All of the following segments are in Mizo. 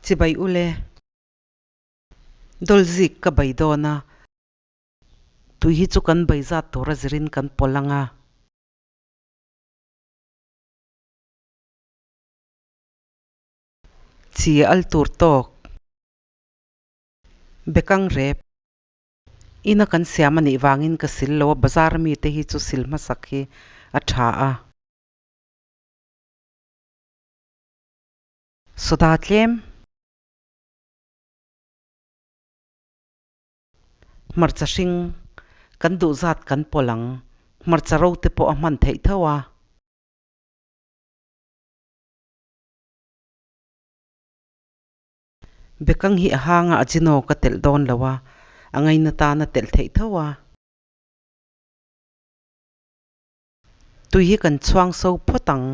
Chibai ule. Dawlzik ka bai dawn a, tui hi chu kan bai zat tur a zirin kan pawlh ang a. Chi al tur tawk. Bekang rep. Ina kan siam a nih vangin ka sil lo a, bazar mite hi chu sil hmasak hi a tha a. Soda tlem. Hmarcha hring kan duh zat kan pawlh ang. Hmarcha ro te pawh a hman theih tho a. Bekang hi a hang a ajino ka telh dawn lo a, a ngaina tan a telh theih tho a. Tui hi kan chhuang so phawt ang.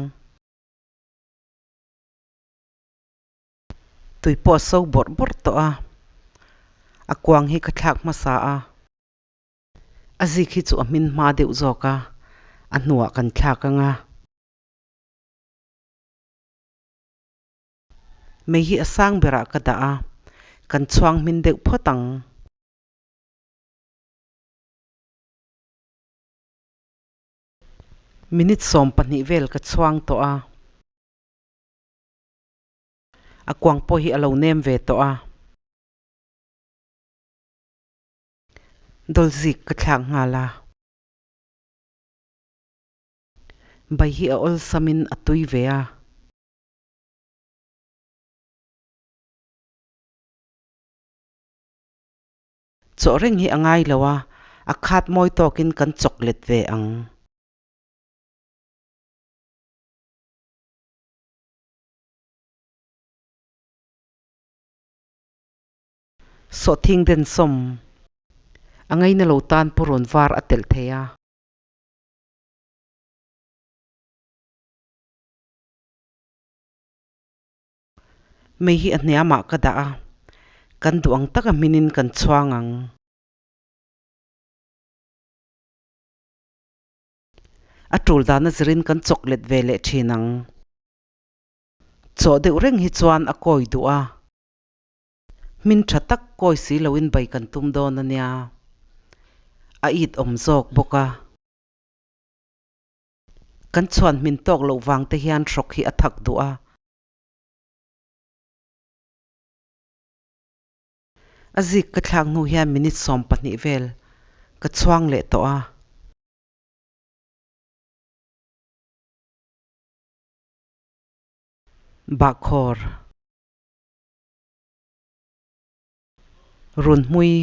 Tui pawh a so bawrh bawrh tawh a, a kuang hi ka thlak hmasa a. A zik hi chu a hmin hma deuh zawk a, a hnuah kan thlak ang a. Mei hi a sang berah ka dah a, kan chhuang hmin deuh phawt ang. Minute 12 vel ka chhuang tawh a. A kuang pawh hi a lo nem ve tawh a. Dawlzik ka thlak nghal a. Bai hi a awlsamin a tui ve a. Chaw reng hi a ngai lo a, a khat mawi tawkin kan chawk let ve ang. Sawhthing den sawm a ngaina lo tan purun var a telh thei a. Mei hi a hniamah ka dah a, kan duh ang taka hminin kan chhuang ang. A tul dana zirin kan chawk let ve leh thin ang. Chaw deuh reng hi chuan a kawi duh a. Hmin tha tak kawi si loin bai kan tum dawn a nia. A it awm zawk bawk a. Kan chhuan hmin tawk loh vang te hian hrawk hi a thak duh a. A zik ka thlak hnu hian minute 12 vel ka chhuang leh tawh a. Bahkhawr. Runhmui.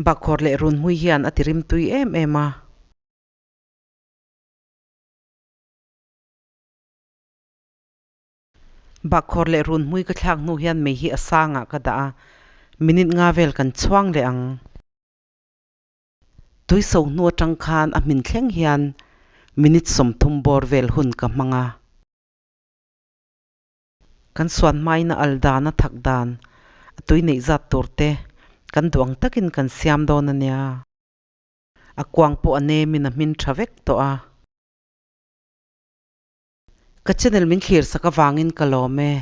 Bahkhawr leh runhmui hian a ti rimtui em em a. Bahkhawr leh runhmui ka thlak hnu hian mei hi a sangah ka dah a, minute nga vel kan chhuang leh ang. Tui so hnu atang khan a hmin thleng hian minute 30 bawr vel hun ka hmang a. Kan suan hmain a al dan a thak dan, a tui neih zat tur te kan duh ang takin kan siam dawn a nia. A kuang pawh a nemin a hmin tha vek tawh a. Ka channel min thlir sak avangin ka lawm e.